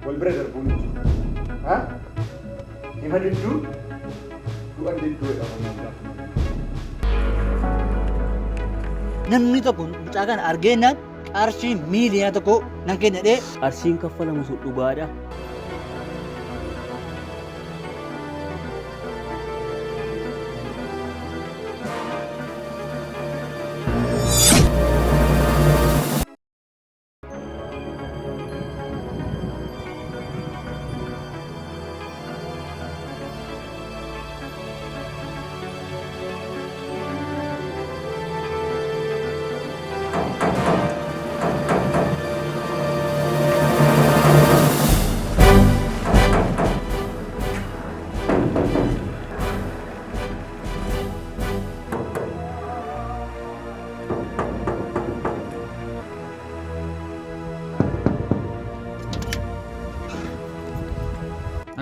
Wal bira darbuun hin jiru. Ha? Hima didduu du'an didduu jedhama gaafa. Namni tokko mucaa kana argeennaan qarshii miiliyoona 1 nan kenna jedhee. Qarshiin kaffalamu sun dhugaadha.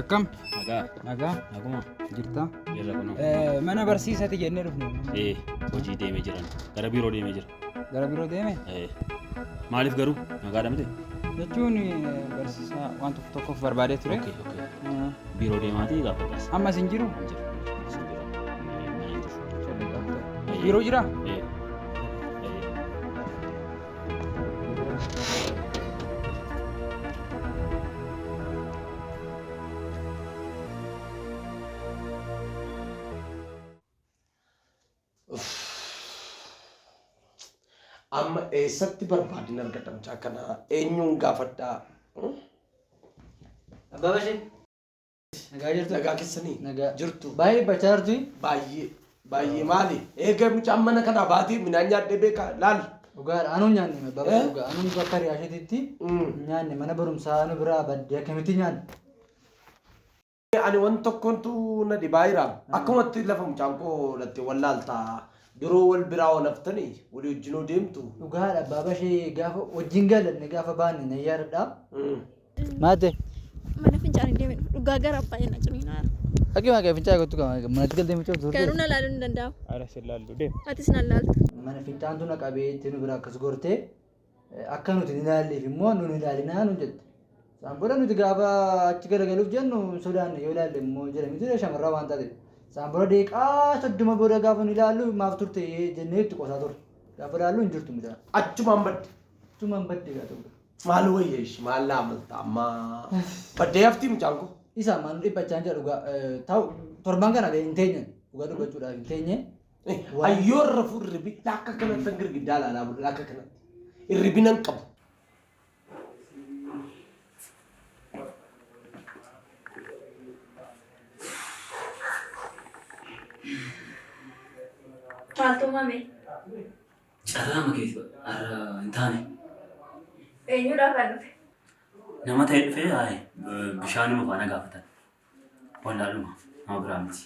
Akkam? Nagaa. Nagaa? Naguma. Jirta? Jirra kunoo. Mana barsiisati jennee dhufne. Ee, hojii deemee jiran. Gara biiroo deemee jira. Gara biiroo deeme? Ee. Maaliif garuu? Nagaadha miti? Jechuun barsiisaa waan tokko tokkoof barbaadee ture. Okay, okay. Biiroo deemaatii gaafadhaas. Ammas hin jiru? Hin jiru. Hin jiru. Mana hin jiru. Biiroo jiraa? Ee. Ee. Amma eessatti barbaadin argadha mucaa kana? Eenyuun gaafadhaa? Abbaa Bashee. Nagaa jirtu? Nagaa keessanii? Nagaa. Jirtu? Baay'ee dhiphachaa jirtu? Baay'ee. Baay'ee maali? Eega mucaan mana kanaa baatee midhaan nyaadhee beekaa laal. Dhugaadha. Anuun nyaanne abbaa Bashee Eh? dhugaa. Anuun bakka riyaasheetitti nyaanne mana barumsaa anu biraa baddee akkamitti nyaanne? Ani wan tokkontu na dhibaa jira. Akkumatti lafa mucaan koo latte wallaalta. Duroo wal biraa ol haftani walii wajjinoo deemtu. Dhugaadha abbaa Bashee gaafa wajjin galanne gaafa baanne nan yaadadha. Maate. Mana fincaanii deemee dhufu dhugaa gara abbaa na ciniinaa jira. Dhaqii maqaa fincaa kottu qaba manatti galtee miicoo turte. Garuu na laaluu hin danda'amu. Ara si laallu deem. Atis na laaltu. Mana fincaantu na qabee itti nu bira akkas gortee akka nuti hin ilaalleef immoo nun ilaalinaa nu jette. Isaan booda nuti gaafa achi garagaluuf jennu hin sodaanne yoo ilaalle immoo jedhame ture shamarraa waan taateef. Isaan booda daqiiqaa 30 booda gaafa nu ilaallu maaf turte jennee itti qosaa turre. Gaafa ilaallu hin jirtu mucaan. Achumaan badde. Achumaan badde gaa ta'u. Maal wayya ishi maal laa amalta amma baddee haftii mucaan koo. Isa ammaan nu dhiphachaa hin jira dhugaa ta'u torban kana hin teenye dhugaa dubbachuudhaaf hin teenye. Ayyoo irra fuudh irribi akka kanatti girgiddaa ilaalaa bula akka kanatti irribi nan qabu. Maaltu uumame? Carraama keeti har'a hin taane. Eenyuudhaa kan dhufe? Nama ta'e dhufee hayi bishaanuma faana gaafatan. Wallaaluma nama biraa miti.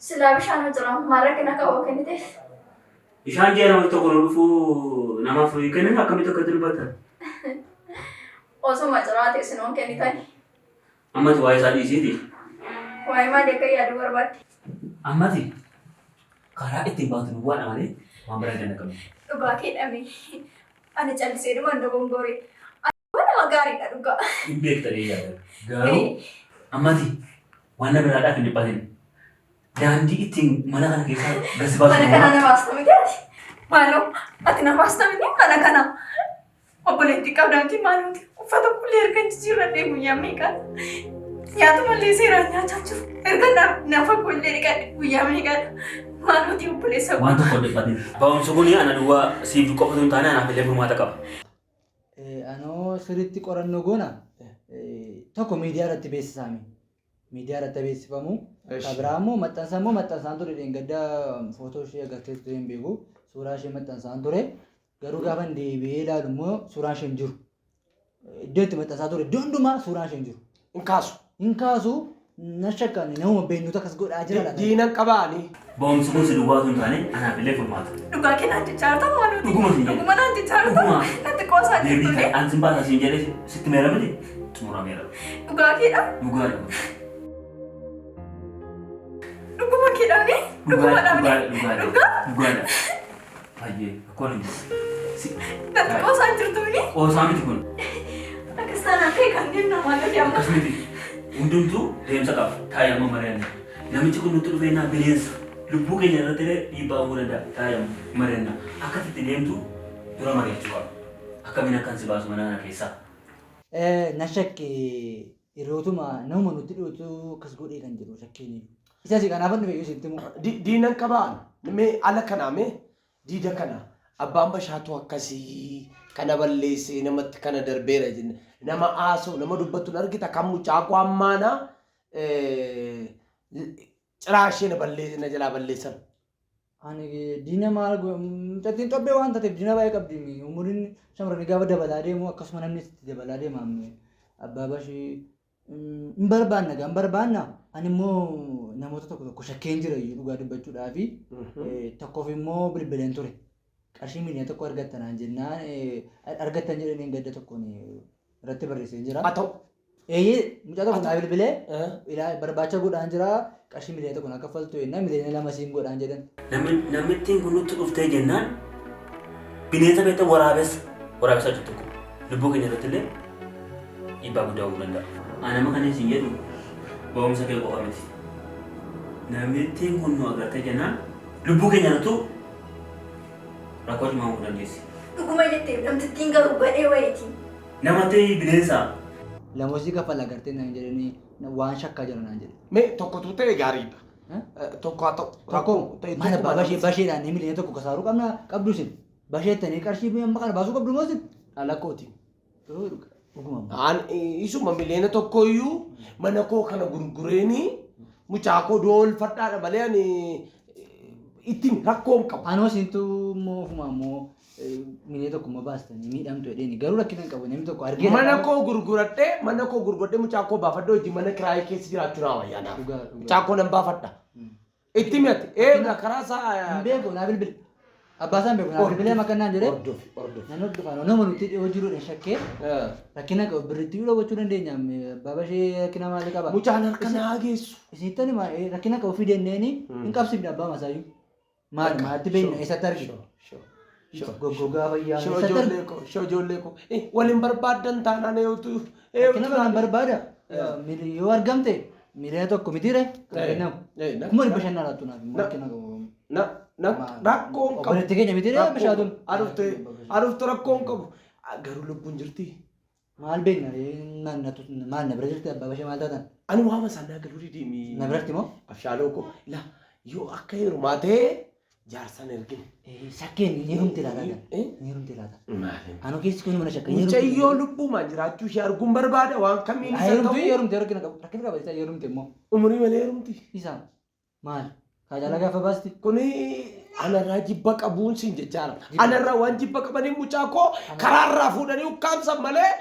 Silaa bishaan jira maal rakkina qabu kenniteef? Bishaan ji'a namatti tokko nu dhufuu namaaf kennan akkamitti akka dubbatan? Osuma jiraate isinoon kennitani. Ammati waa'ee isaa dhiisiiti. Waa'ee maalii akka yaaduu barbaadde? Ammati karaa ittiin baatu duwwaadha malee waan biraa hin qabnu. Dhugaa kee dhame. Ani callisee dhumaan dogongore. Ani nama gaariidha dhugaa. Hin beektanii yaada. Garuu ammati waan na biraadhaaf hin dhiphatin. Daandii ittiin mana kana keessaa gasi baasu Mana kana na baasta miti ati. Maaloo ati na baasta miti mana kana. Obboleettii qabda miti maalumti uffata kullee erga jijjiirradhee guyyaa meeqa nyaata mallee seeraan nyaachaa jiru. Erga nafa kullee dhiqadhe guyyaa meeqa maalumti obboleessa Waan tokko hin dhiphatin. Ba'umsi kun ana duwwaa siif qofa osoo hin taane anaaf illee furmaata qaba. Anoo sirriitti qorannoo goona tokko miidiyaa irratti beeksisaame. Miidiyaa irratti beeksifamu. Kan biraa immoo maxxansa immoo maxxansaan ture dheengadda footoo ishee agartee ture hin beeku. Suuraa ishee maxxansaan ture. Garuu gaafan deebi'ee ilaalu immoo suuraan ishee hin jiru. Iddoo itti maxxansaa ture iddoo hundumaa suuraan ishee hin jiru. Hin kaasu. Hin kaasu na shakkan namuma beeknutu akkas godhaa jira laata. Diinan qabaani. Ba'umsi kun si duwwaa osoo hin taane anaaf illee furmaata. Dhugaa kee naan jechaa jirta maaluuti? Dhuguma siin jedhe. Dhuguma naan jechaa jirta? Dhuguma. Natti qoosaa Deebii jirtu kan an sin baasa siin jedhee sitti meera miti xumurameera. Dhugaa keedha? Dhugaadha. Dhuguma keedhaani? Dhuguma Dhugaadha. dhaabni? Dhugaadha. Dhugaa? Dhugaadha. Baay'ee rakkoon hin jiru. Natti qoosaa jirtu mini? Qoosaa miti kun. Akkas Sana kee kan jenna maal amma. Akkas miti. Hundumtuu deemsa qaba. Taa'ee amma mari'anna. Namichi kun nutti dhufee naa bineensa. Lubbuu keenya irratti illee dhiibbaa uumuu danda'a. Taa'ee amma mari'anna. Akka itti deemtu dura mari'achuu qaba. Akkamiin akkan si baasu mana kana keessaa? Na shakke yerootuma nama nutti dhiyootu akkas godhee kan jedhu shakkiin. Isa si kanaaf dhufe iyyuu sitti himu. Diinan qabaan mee ala kanaa mee diida kana abbaan bashaatu akkasii kana balleessee namatti kana darbeera jenne nama haasa'u nama dubbatu argita kan mucaa koo ammaana ciraa ishee na jalaa balleessan. Ani diina maal mucattiin xobbee waan taateef diina baay'ee qabdi. Umuriin shamarranii gaafa dabalaa deemu akkasuma namni itti dabalaa deema. Abbaa bashii hin barbaanna gaa hin barbaanna. Ani immoo namoota tokko tokko shakkeen jira iyyuu dhugaa dubbachuudhaa fi tokkoof immoo bilbileen ture. Qarshii 1 miliyoona argattan naan jennaan argattan jedhanii gadda tokkoon irratti barreessee jira. Haa ta'u. Eeyyee mucaa tokko naa bilbilee ilaa barbaacha godhaan jira qarshii 1 miliyoona naa kaffaltu jennaan 2 miliyoona siin godhaan jedhan. Namittiin kun nutti dhuftee jennaan bineensa beektaa waraabessa waraabessaa jirtu tokko lubbuu keenya irratti illee dhiibbaa guddaa uumuu danda'a. Ani nama kana isin jedhu ba'umsa kee qofa miti. Namittiin kun nu agartee jennaan lubbuu keenya irrattuu rakkoo cimaa uumuu dandeessi. Dhuguma jettee namtittiin garuu gadhee wayiiti. Namatti bineensa. Lamoosii kaffala agartee naan jedhanii waan shakkaa jira naan jedhe. Mee tokkotu ta'e gaariidha. Tokko haa ta'u. Tokko maal abbaa bashee basheedhaan 1 miliyoona kasaaruu qabna qabdu isin. Basheettanii qarshii amma kana baasuu qabdu moo isin? Dhala kooti. Dhuguma. An isuma 1 miliyoona iyyuu mana koo kana gurgureeni mucaa koo doolfadhaadha malee ani ittiin rakkoo hin qabu. Anoo isintu immoo ofuma immoo 1 miliyoona immoo baastanii miidhamtu jedheeni garuu rakkina hin qabu namni tokko argee. Mana koo gurguradhee mucaa koo baafadhee hojii mana kiraayii keessa jiraachuu naa wayyaa naaf. Dhugaa dhugaa. Mucaa koo nan baafadha. Itti mi'atti eega karaa isaa. Hin beeku naa bilbile. Abbaa isaa hin beeku naa bilbilee makka naan jedhee. Hordofi hordofi. Nan hordofa nama nutti dhiyoo jiruudha shakkee rakkina qabu birritti yoo gochuu dandeenya abbaa bashee rakkina maalii qaba. Mucaan harka naa geessu. Isinitti hima rakkina qabu fidenneeni hin qabsiifne abbaa masaayyuu. Maal maaltti beekna eessatti argina? Goggogaa fayyaa Shoo eessatti argina? ijoollee koo shoo ijoollee koo waliin barbaaddan taanaan eeguutu. Rakkina kana barbaada. Yoo argamte 1 miliyoona mitiire? 500,000 laattu naaf immoo rakkina qabu. Na na rakkoo hin qabu. Obboleetti keenya mitiire bishaatuun. Adufte adufte rakkoo hin qabu. Garuu lubbuun jirti. Maal beekna maal na bira jirti abbaa bashee maal taatan? Ani waama isaan naa galuu didiimi. Na biratti moo? Abshaaloo koo la yoo akka heerumaa ta'e jaarsaan ergine. Shakkeen ni heerumte laata? Ni heerumte laata? Maali? Anoo keessi kun mana shakka. Mucayyoo lubbumaan jiraachuu ishee arguun barbaada waan kamiin isa Heerumtu ta'u. heerumte rakkina qabu rakkina qaba isa heerumte immoo. Umurii malee heerumti. Isa maal? Kaajala gaafa baasti. Kuni anarraa jibba qabuun siin jechaadha. Anarraa waan jibba qabanii mucaa koo karaarraa fuudhanii ukkaamsan malee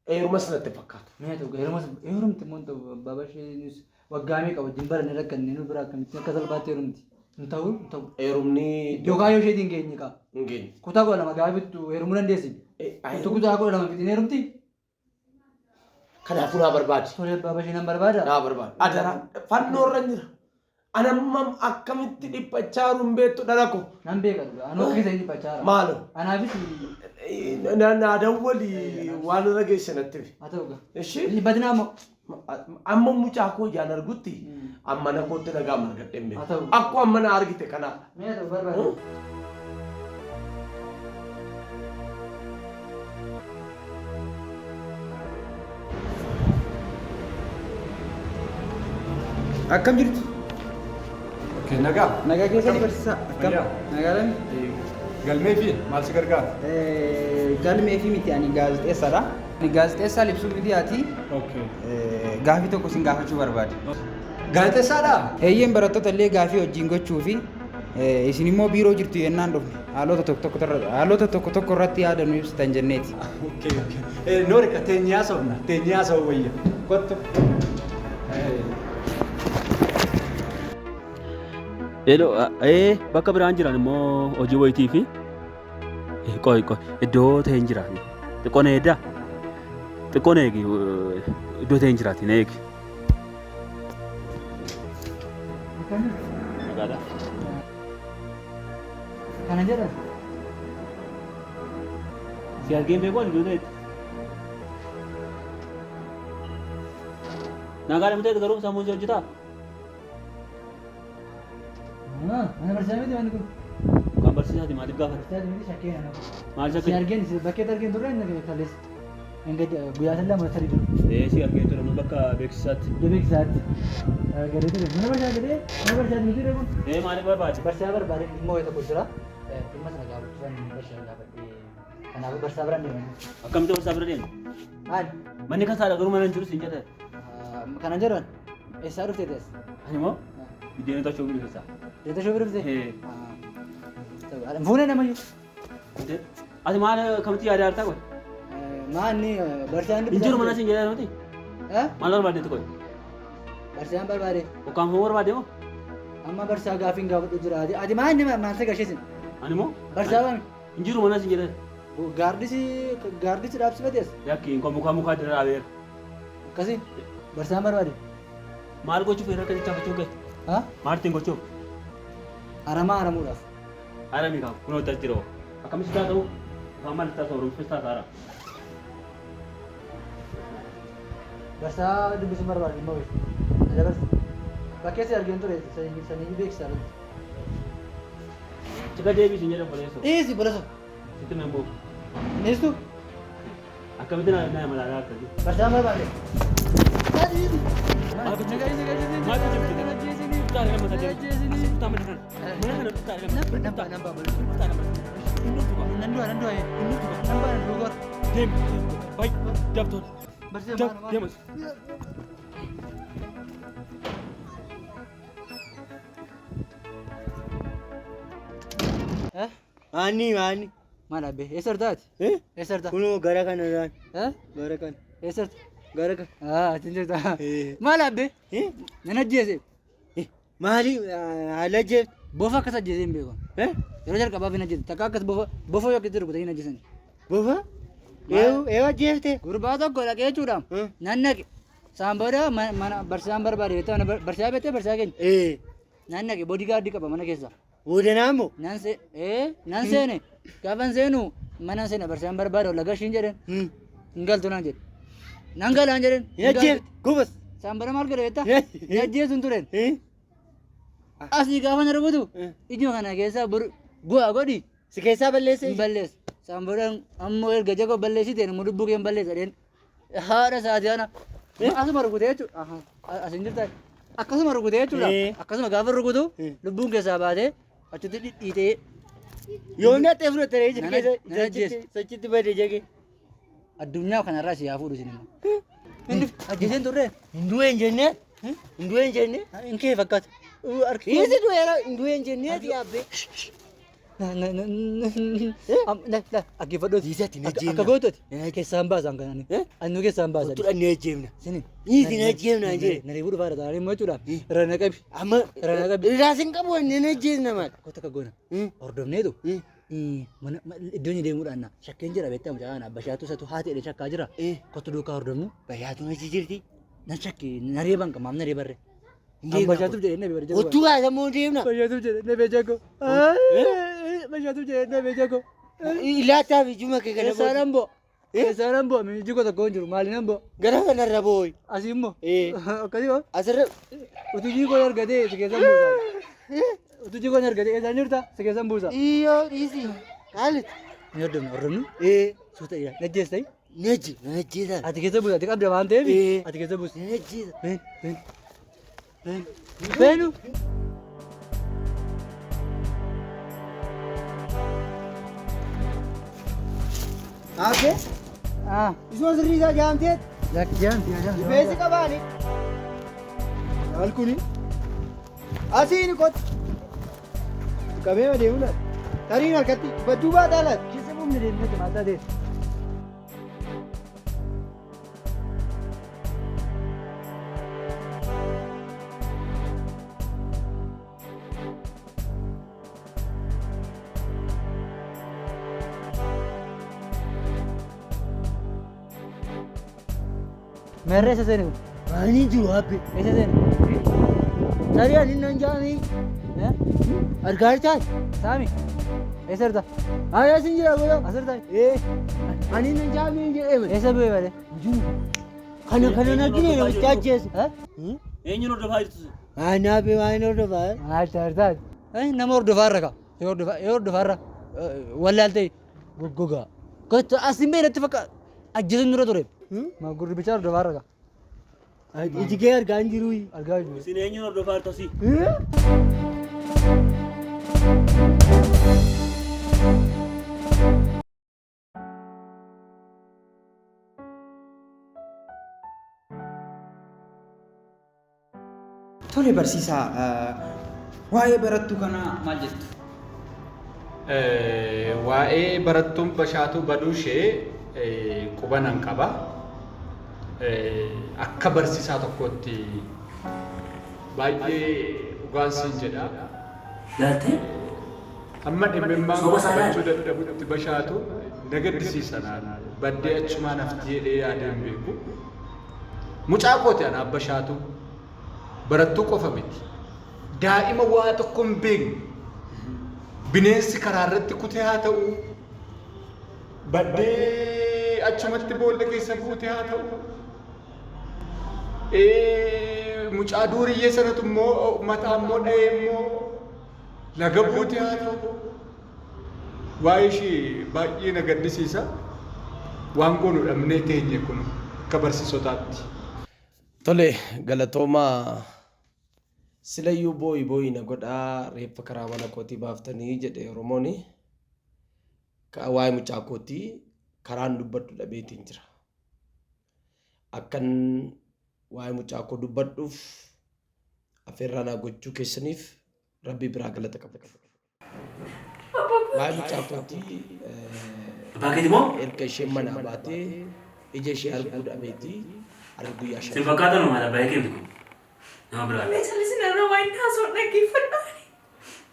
heeruma sanatti fakkaatu. Mee ta'u heeruma heerumte immoo ta'u abbaa bashee waggaa meeqa wajjin baranne rakkanne nu bira akkamitti akka salphaatti heerumti. Hin ta'u hin ta'u. Heerumni Yookaan yoo isheetiin geenye qaba. hin geenye. Kutaa 12 gaafa bittu heerumuu dandeessi. Kutaa kutaa 12 fixin heerumti. Kanaafuu naa barbaadi. Tole abbaa bashee nan barbaada. Naa barbaadi. Adara fannoo irra jira. Ana amma akkamitti dhiphachaa jiru hin beektu dhala koo. Nan beeka dhugaa. Anoo keessa hin dhiphachaa jira. Maaloo. Anaafis Na dawwali waan irra geesse natti himi. haa ta'u gaa. Ishi Dhiphatinaa immoo. amma mucaa koo ijaan argutti amma na kootti nagaa margadhee hin Haa beeku. ta'u. Akkuma amma na argite kanaaf. Mee ta'u barbaada. Akkam jirtu? Okay, nagaa. Nagaa keessatti barsiisaa. Akkam? Fayyaa. Nagaadhaan? Galmee fi maal si gargaara? Galmee fi miti ani gaazexeessaadha. Ani gaazexeessaa Libsuu Miidiyaati. Okay. Gaafii tokko sin gaafachuu barbaade. Gaazexeessaadhaa? Eeyyeen barattoota illee gaafii wajjin gochuu fi isin immoo biiroo jirtu yennaan dhufne haalota tokko tokko irratti yaada nu ibsitan jenneeti. Okay, okay. Noorika teenyee haasofna. Teenyee haasa'u wayya. Kottu. Hello, bakka biraan jiran immoo hojii wayitii fi qoy qoy iddoo ta'e hin jira. Xiqqoo na eeddaa. Xiqqoo na eegi iddoo ta'e hin jiraati na eegi. Nagaadha. Kana jedhan. Si argeen beeku ani iddoo ta'etti. Nagaa lamtee garuu sammuun si hojjetaa? Mana barsiisaa miti manni kun. Kan barsiisaati maaliif gaafata? Barsiisaa miti shakkee nama. Maal Si shakkii? argeen si bakkeetti argeen turre inni kaleessa. Guyyaa san lama sadii dura. Ee si argee ture nu bakka beeksisaatti. Iddoo beeksisaatti. Galee ture. Mana barsiisaa galee mana barsiisaa miti ture kun. Ee maaliif barbaade? Barsiisaa barbaade dhimma wayii tokko jira. Dhimma sana gaafachuudhaan barsiisaa gaafadhe. Kanaafuu barsiisaa biraan deeman. Akkamitti barsiisaa bira deemte? Maali? Manni kan saadha garuu mana hin jiru siin jedhe. Kana jedhan eessaa dhufte tees? Ani immoo biddeena tolchuu bilu keessaa. Deeta shoo dhufte? Ee. Fuunee namayyuu. Ati maal kamitti yaada hartaa qoy? Maanni barsiisaan Hin jiru mana siin jedhe miti? Maal barbaaddeetu qoy? Barsiisaan barbaade. Ukkaanfamuu barbaadde moo? Amma barsiisaa gaafiin gaafadhu jira. Ati maanni maal si gasheesin? Ani immoo Barsiisaa baami. hin jiru mana siin jedhe. Gaardisi gaardisi dhaabsifatees. Yakki hin mukaa mukaa dira dhaabeera. Akkasii barsiisaan barbaade. Maal gochuuf yeroo akkasitti hafachuu kee? Maal ittiin gochuuf? Aramaa aramuudhaaf. Haramii kaaf kunoo tas jira. Akkamitti ta'a ta'u? Afaan maal ta'a ta'u? Rufis ta'a ta'ara. Barsiisaa dubbisuun barbaade dhimma wayii. Dabarsa. Bakkee si argeen ture sanii beeksisaa irratti. Cika deebii siin jedhe obboleessoo. Dhiisi obboleessoo. Sitti memmoo. Dhiistu. Akkamitti na malaalaa akkasii? Barsiisaan barbaade. Maal gochuuf? Maal gochuuf? Kutaa lama sadii. Asii kutaa mana kana. Mana kana kutaa lama. Namba namba Kutaa lama. Nan du'a nan du'a. Namba nan du'a. Deemi. Bay. Dabtoon. Barsiisaan maal Deema. Maanni maanni. Maal abbe eessa artaati? Eessa arta? Kunoo gara kanarraan. Gara kana. Eessa arta? Gara kana. Achi jirta. Maal abbe? Nan ajjeese. Maali haala ajjeefte? Bofa akkas ajjeesee hin beeku. Yeroo jalqabaaf hin ajjeese. Takka akkas bofa bofa yoo akkasitti rukutanii hin ajjeesan. Bofa? Eewu ajjeefte? Gurbaa tokko dhaqee jechuudha. Nan naqe. Saan booda mana barsiisaan barbaade beektee mana barsiisaa beektee barsiisaa keenya. Nan naqe boodigaardii qaba mana keessa. Boodanaa moo? Nan nan seene gaafa seenu mana seena barsiisaan barbaade walla gashiin jedheen. Hin galtu naan jedhe. Nan galaan jedheen. Hin ajjeefte gobas. Saan booda maal godhe beektaa? Hin ajjeesu hin tureen. Asii gaafa na rukutu ijuma kana keessaa bu'aa godhi. Si keessaa balleesse? Hin balleessu. Saan booda ammoo erga jago balleessiteen immoo lubbuu kee hin balleessa jedheen. Haadha isaatii ana. Asuma rukutee jechuudha. Asiin jirta. Akkasuma rukutee jechuudha. Akkasuma gaafa rukutu lubbuun keessaa baatee achitti dhidhiitee. Yoomni hattee fudhatte ree Nan keessa ajjeese. sochitti bade jage. Addunyaa kanarraa si haa fuudhu isin immoo. Inni ajjeeseen turre. Hin du'e hin jennee? Hin du'e hin jennee? Hin kee fakkaata. Dhiisi du'eera hin du'e hin jennee ati yaabbee. Dhaggeeffadhooti. Akka gootooti. Keessaan baasaan kanani. Annu keessaan baasan. Kottu dhannee ajjeefna. Sini. Dhiisi na ajjeefna hin jedhe. Na reebuu dhufaadha taa'anii immoo jechuudha. Irra na qabi. Amma Irra na qabi. irraas hin qabu inni na ajjeefna maal. Kottu akka goona. Hordofneetu. Mana iddoo inni deemuudhaan na shakkeen jira beektaa mucaa kana bashaatu isatu haati jedhee shakkaa jira. Kottu duukaa hordofnu. Bashaatuun achi jirti. Na shakki na reeban qamaam na reebarre. Hin deemna. Bashaatuuf jedhee na beebarre. Kottu kaasamoo deemna. Bashaatuuf jedhee na beejako. Bashaatuuf jedhee na beejako. Ilaataa fi juma kee kana Keessaa nan bu'a. Keessaa nan bu'a. Miijii koo tokko hin jiru. Maali nan bu'a? Gara kanarra booyi. Asii immoo. Akkasii hoo? Asirra. Utuu jii koo argatee si keessan buusa. Utuu jii koo argatee eessaan jirta si keessan buusa. Iyyoo dhiisi. Haalli. Ni hordofna hordofnu. Suuta ija. Najjeessa. Najji najjeesa. Ati keessa buusa. Ati qabda waan ta'eef. Ati keessa buusa. Najjeesa. Been been. Been. Beenu. Aabbee. Isuma sirrii isaa jaamteet. Jaamti jaamti. Rifeensi qabaani. Maal kuni? Asiin kottu. Qabee deemu laata. Tariin harkatti badduu baataa laata. Keessa buufne deemnee maal taatee? Meerre eessa seene kun? Ani jiru abbe. Eessa seene? Tarii ani nan jaamii. Argaa jirtaa? Saami. Eessa jirta? Ani asin jira godha. As jirtaa? Ani nan jaamii hin jedhee. Eessa bu'ee bare? Jiru. Kana kana argine namicha ajjeese. Eenyuun hordofaa jirtu? Anaa fi waan hordofaa. Maal taartaa? Nama hordofaa irra kaa. Yoo hordofaa irra wallaaltee goggogaa. Kottu as hin beeknetti fakka ajjeesuun dura ture. Gurbicha hordofaa irra kaa. Iji kee argaa hin jiru. Argaa jiru. Isin eenyuun hordofaa jirtu asii? Tole barsiisaa, waa'ee barattuu kanaa maal jettu? Waa'ee barattuun Bashaatuu baduu ishee quba nan qaba. Akka barsiisaa tokkootti baay'ee dhugaan siin jedha. Laaltee? Amma dhimmimmaan Soba isaa qabachuu dadhabutti Bashaatu na gaddisiisa naan. Baddee achumaan hafti jedhee yaadee hin beeku. Mucaa kooti anaaf Bashaatu. Barattuu qofa miti. Daa'ima waa tokko hin beekne. Bineensi karaa irratti kutee haa ta'u, baddee achumatti boolla keessa buute haa ta'u, mucaa duuriyyee sanatu immoo mataa immoo dha'ee immoo laga buute haa ta'u. Waa'ee ishii baay'ee na gaddisiisa. Waan goonu dhabnee teenye kun akka barsiisotaatti. Tole galatoomaa silayyuu boo'i boo'i na godhaa reeffa karaa mana kootii baaftanii jedhe Oromooni. Waa'ee mucaa kootii karaan dubbadhu dhabeetiin jira. Akkan waa'ee mucaa koo dubbadhuuf afeerraa naa gochuu keessaniif Rabbi biraa galata qaba. Waa'ee mucaa kootii Abbaa keeti moo? erga isheen manaa baatee ija ishee arguu dhabeetii har'a guyyaa Sin shan. fakkaatan maal abbaa kee miti kun. Nama biraa. Mee callisina irra waan inni haasa'u dhaggeeffadhaa.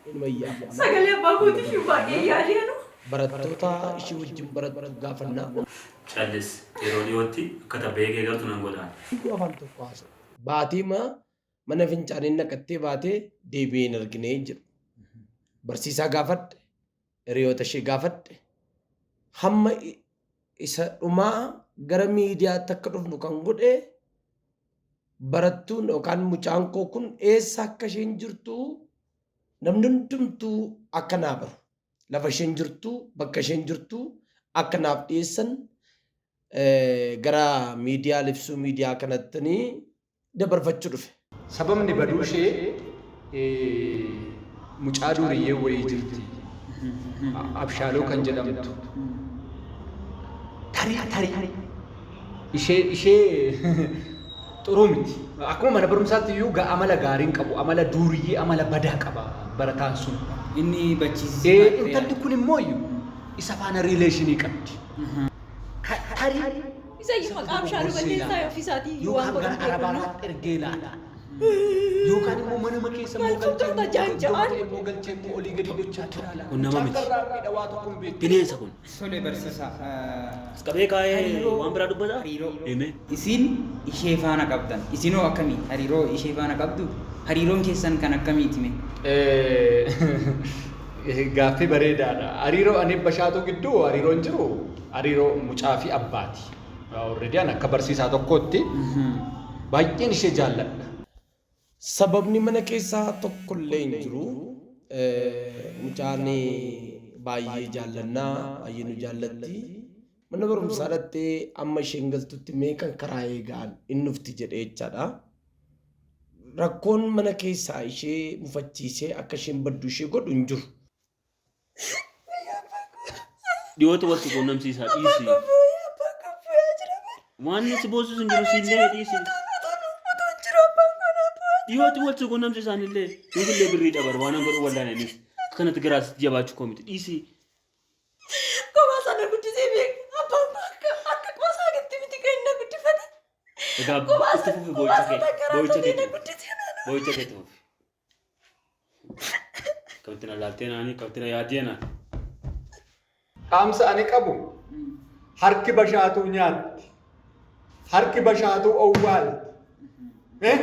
Inuma iyyaa. Sagalee abbaa kootiif hin baay'ee yaalii anuu. Barattoota ishee wajjin barattu gaafannaa. Callis yeroo dhiyootti akka tabbee kee galtu nan godha. Afaan tokko haasa'u. Baatii maa mana fincaanii naqattee baatee deebi'ee hin argine jedhu. Barsiisaa gaafadhe, hiriyoota ishee gaafadhe, hamma isa dhumaa gara miidiyaatti akka dhufnu kan godhe barattuun yookaan mucaan koo kun eessa akka isheen jirtu namni hundumtuu akka naa baru. Lafa isheen jirtu, bakka isheen jirtu akka naaf dhiyeessan gara miidiyaa libsuu miidiyaa kanattanii dabarfachuu dhufe. Sababni baduu ishee mucaa duuriyyee wayii jirti. Abshaaloo kan jedhamtu. Tarii tarii ishee ishee xuruu miti. Akkuma mana barumsaatti iyyuu amala gaarii hin qabu. Amala duuriyyee amala badaa qaba barataan sun. Inni bachiisisee. Intalli kun immoo iyyuu isa faana riileeshinii qabdi. Tarii Isa iyyuu maqaa Abshaaluu balleessaa ofiisaatii iyyuu waan yookaan gara godhu beeku. Arabaatti ergee laata. Yookaan immoo manuma keessa immoo Maal galchee fakkaata jaanja'aan? immoo galchee immoo olii gadi gochaa jira laata. Kun nama miti. Mucaan garraammiidha waa tokko hin beektu. Bineensa kun. Tole barsiisaa. As qabee kaa'ee waan biraa dubbata? Hariiroo. Hime. Isin ishee faana qabdan. Isinoo akkamii? Hariiroo ishee faana qabdu? Hariiroon keessan kan akkamiiti mee? Gaaffii bareedaadha. Hariiroo ani Bashaatuu gidduu hariiroon jiru hariiroo mucaa fi abbaati. Already an akka barsiisaa tokkootti baay'een ishee jaalladha. Sababni mana keessaa tokkollee hin jiru. Mucaan baay'ee jaallannaa, baay'ee nu jaallatti. Mana barumsaa dhattee amma isheen galtutti meeqan karaa eegaan hin dhufti jedhee jechaadha. Rakkoon mana keessaa ishee mufachiisee akka isheen baddu ishee godhu hin jiru. Dhiyootti wal si quunnamsiisaa dhiisi. Waan si boosisu hin jiru siillee dhiisi. Dhiyootti wal si quunnamsiisaan illee nuuf birrii dabar waan godhu wallaan innis akkanatti garaas jabaachuu koo miti dhiisi. Kophaa sana guddisee beeku. Abbaan koo akka akka qoosaa gatti miti kan inni na guddifate. Egaa Kophaa itti fufi kophaa boo'icha kee sana karaa boo'icha tolee kee na guddisee naannoo. boo'icha kee itti fufi. Akkamitti na laaltee naanii akkamitti na yaaddee naan. Dhaamsa ani qabu harki Bashaatuu nyaatti. Harki Bashaatuu owwaalti.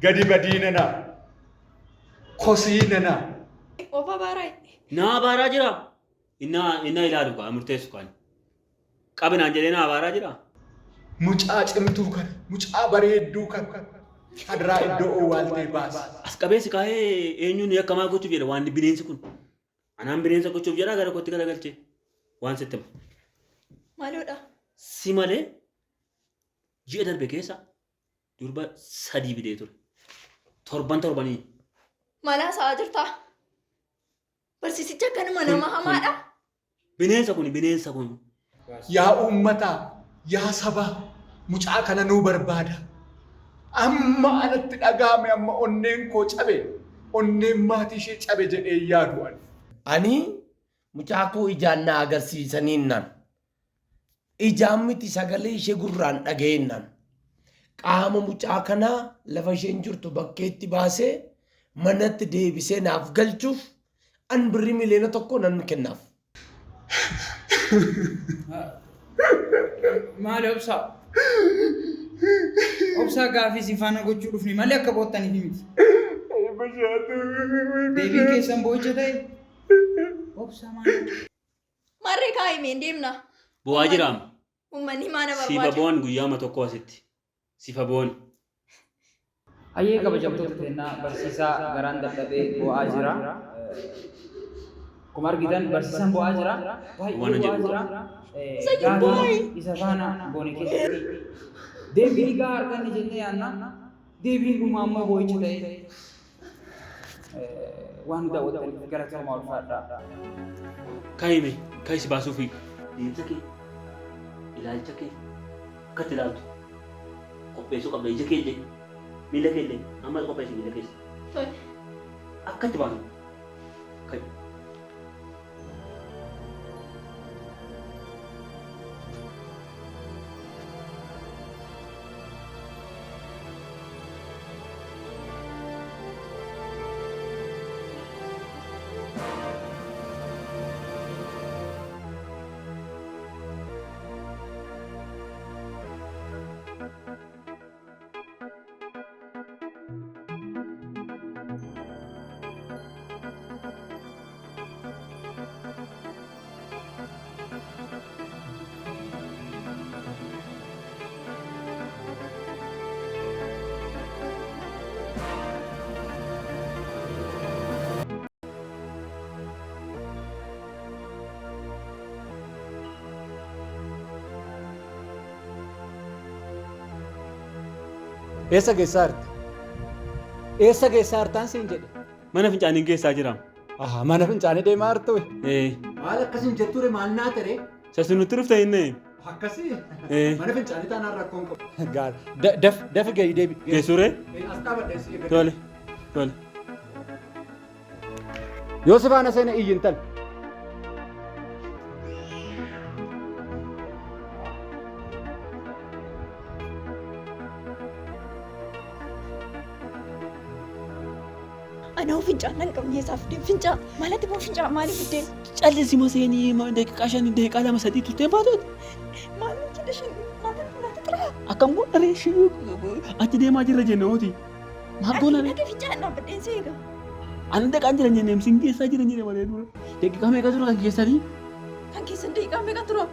Gadi badii nana. Kosii nana. Of abaaraa. Na abaaraa jira. Innaa innaa ilaalu kaa murteessu kaan. Qabi naan jedhee na abaaraa jira. Mucaa cimtuu kana, mucaa bareedduu kana hadaraa iddoo owwaaltee baasi. As qabeessi kaa'ee eenyuun yakkamaa gochuuf jedha waan bineensi kun. Anaan bineensa gochuuf jedha gara kootti galagalchee waan sitti hima. Maaloodha? Si malee ji'a darbe keessa durba 3 fidee ture. Torban torbanii. Maal haasa'aa jirtaa? Barsiisichi akkanuma nama hamaadha? Bineensa kun bineensa kun. Yaa uummataa, yaa sabaa, mucaa kana nuu barbaada. Amma anatti dhaga'ame amma onneen koo cabe, onneen maatii ishee cabe jedhee hin yaadu ani. Ani mucaa koo ijaan na agarsiisaniinnaan, ijaan miti sagalee ishee gurraan dhaga'eennaan, qaama mucaa kanaa lafa isheen jirtu bakkeetti baasee manatti deebisee naaf galchuuf an birrii 1,000,000 nan kennaaf. Maali obsaa? Obsaa gaafii isin faana gochuu dhufne malee akka boottaniif miti. Deebiin keessan boo'icha ta'e. Obsaa maali? Maarree kaa'ime hin deemna. Bo'aa jiraam. Uummanni maana Sifa barbaada. bo'an guyyaama tokko asitti. Sifa bo'an. Hayyee kabajamtoota teennaa barsiisaa garaan dadhabee boo'aa jira. Akkuma argitan barsiisaan boo'aa jira. Baay'ee Waan boo'aa jedhu jira. qaba. Gaafii isa faana goone keessatti deebii gahaa arganne jennee yaadna. Deebiin dhumaa immoo boo'icha ta'e. Waan nu daawwattaniif galatoomaa ulfaadhaa. Ka'i mee ka'i si baasuufi. Deemsa kee ilaalcha kee akka itti ilaaltu qopheessuu qabda ija kee illee miila kee illee amma qopheessi miila keessa. Tole. Akka itti baanu ka'i. Eessa geessaa jirta? Eessa geessaa jirtaan siin jedhe? Mana fincaaniin geessaa jira. Aha, mana fincaanii deemaa jirtu. Ee. Maal akkasiin jetture maal naa tere? Sassi nutti dhufte inni. Akkasii? Ee. Mana fincaanii taanaan rakkoon qabu. Gaara. Daf dafi gadi deebi. Geessuree? As dhaabadhe si eeggadhe. Tole. Tole. Yoo si faana seene iyyi intal. Anoo fincaan nan qabne eessaa fiddeen fincaa maalatti immoo fincaa maaliif fiddeen? Callisi ma seenii daqiiqaa 5 daqiiqaa 2 3 turtee baatuuti. Maal hojjedha shin naata naata xiraa. Akkam goona ree shii achi deemaa jirra jenne hooti. Maal goona ree? Dhaqee fincaan dhaabbadheen si eega. Ani dhaqaan jira jenne sin geessaa jira jenne malee dura. Daqiiqaa meeqa tura kan keessanii? Kan keessan daqiiqaa meeqa tura?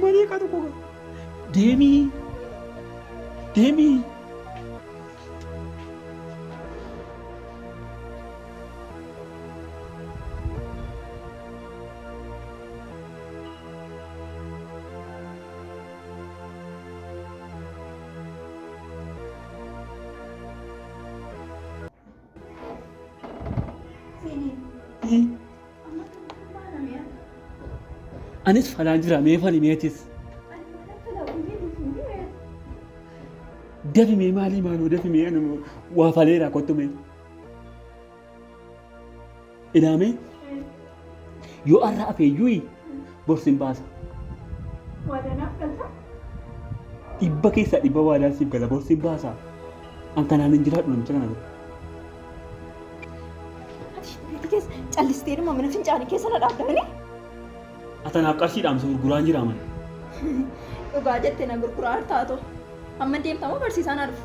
Malee qa tokko. Deemii. Deemii. Anis falaan jira mee fali meetis. Dafi mee maalii maaloo dafi mee anu waa faleera kottu mee. Ilaamee yoo arra afeeyyuu borsin baasa. Waadanaaf galta? Dhibba keessaa dhibba waadaa siif gala borsin baasa. An kanaan hin jiraadhu namicha kana bira. Ati beeti keessa callistee dhuma mana fincaanii keessa na dhaabdamanii? Atanaaf qarshii dhaamsa gurguraan jira man. Dhugaa jette na gurguraa taatu. Amma deemtamoo barsiisaan haa dhufu.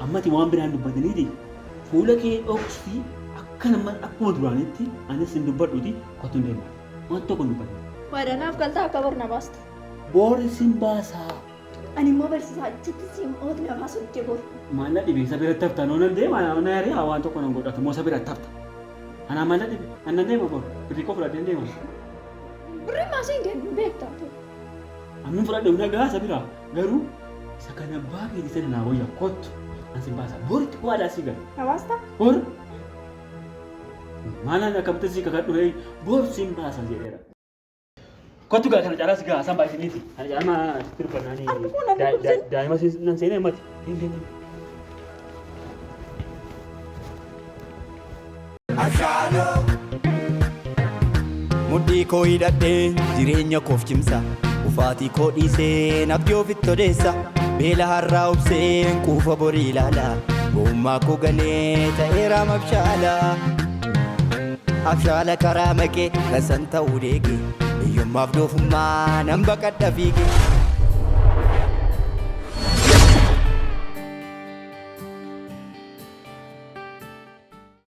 Ammati waan biraan dubbataniiti fuula kee dhoksii akka nama akkuma duraanitti anis hin dubbadhuti kottu hin deema. Waan tokko hin dubbatin. Waadanaaf galtaa akka bor na baastu. Boori sin baasaa. Ani immoo barsiisaa achitti si ootni afaa soddee boru. Maal na dhibe isa biratti hafta noo nan deema na yaree waan tokko nan godhatu moo isa biratti hafta. Anaa maal na dhibe an nan deema boru birrii koo fudhadheen deema. Birrii maasii hin kennu beektaa. Amma fudhadhe humna gahaa isa biraa garuu isa kana abbaa keetii sana naa wayya kottu an sin baasa boritti waadaa sii gala. Hawaasta? Bor maalaan akkamitti sii kakadhu hee bor siin baasa jedheera. Kottu gaa kana caalaa si gaa san baay'isiniiti. Kana caalaa maa sitti dubbannaani daa'ima nan seenee ammati. Deem deem deem. Mudhii koo hidhadhee jireenya koof cimsa. Ufaatii koo dhiisee abdii ofitti odeessa. Beela har'aa obseen quufa borii ilaala. Gowwummaa koo ganee ta'eera mabshaala. Abshaala karaa maqee tasan ta'uu deege. Hiyyummaaf doofummaa nan baqadha fiige.